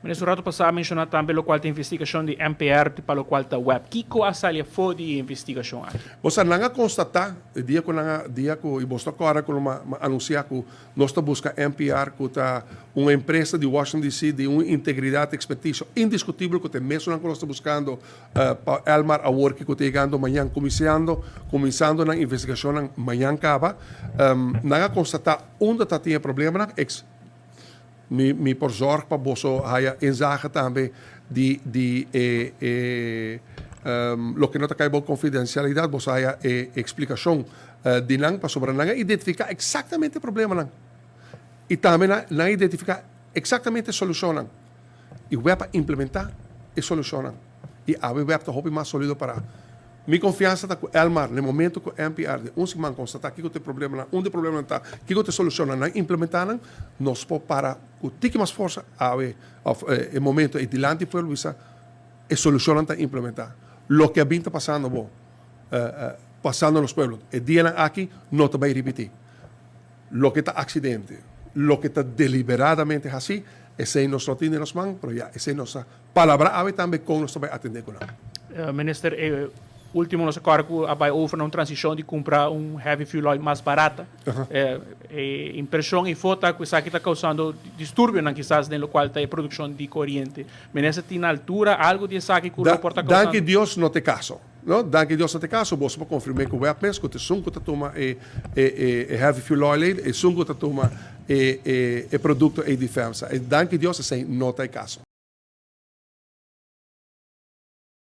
Minister, rato pasa a menciona tambe locual ta investigacion di MPR pa locual ta web. Kico a sali for di investigacion aki? Boso nan a constata, e dia cu nan a, dia cu, y boso ta corda cu m'a anuncia cu nos ta busca MPR, cu ta un empresa di Washington DC di un integridad, experticio indiscutibel, cu ta e mesunnan cu nos ta buscando pa Elmar awor cu ta yegando mañan, cuminsando nan investigacionnan mañan caba. Nan a constata unda ta tin e problemanan. Mi por zorg pa boso haya inzage tambe di e loke no ta cay bou confidencialidad, boso haya e explicacion di nan, pasobra nan a identifica exactamente e problemanan y tambe nan a identifica exactamente e solucionnan y web a implementa e solucionnan y awe web ta hopi mas solido para. Mi confiansa ta cu Elmar, na e momento cu MPR di un siman constata kico ta e problemanan, unda e problemanan ta, kico ta e solucionnan, nan implementa nan, nos por para cu tiki mas forsa awe of e momento ey dilanti pueblo bisa e solucionnan ta implementa. Loke a bin ta pasando bo, pasando nos pueblo e dianan aki no ta bay ripiti. Loke ta accidente, loke ta deliberadamente haci, esey nos no tin den nos man, pero ya esey nos ta palabra awe tambe con nos ta bay atende cu nan. Minister, e ultimo nos a corda cu a bay over na un transicion di cumpra un heavy fuel oil mas barata. E impresion y fo ta cu esaki ta causando disturbionan kisas den locual ta e produccion di coriente. Minister, tin na altura algo di esaki cu lo por ta causando? Danki Dios no ta e caso. No, danki Dios no ta e caso. Boso por confirme cu web mes cu ta esun cu ta tuma e heavy fuel oil ey, esun cu ta tuma e producto ey di FEMSA. Danki Dios esey no ta e caso.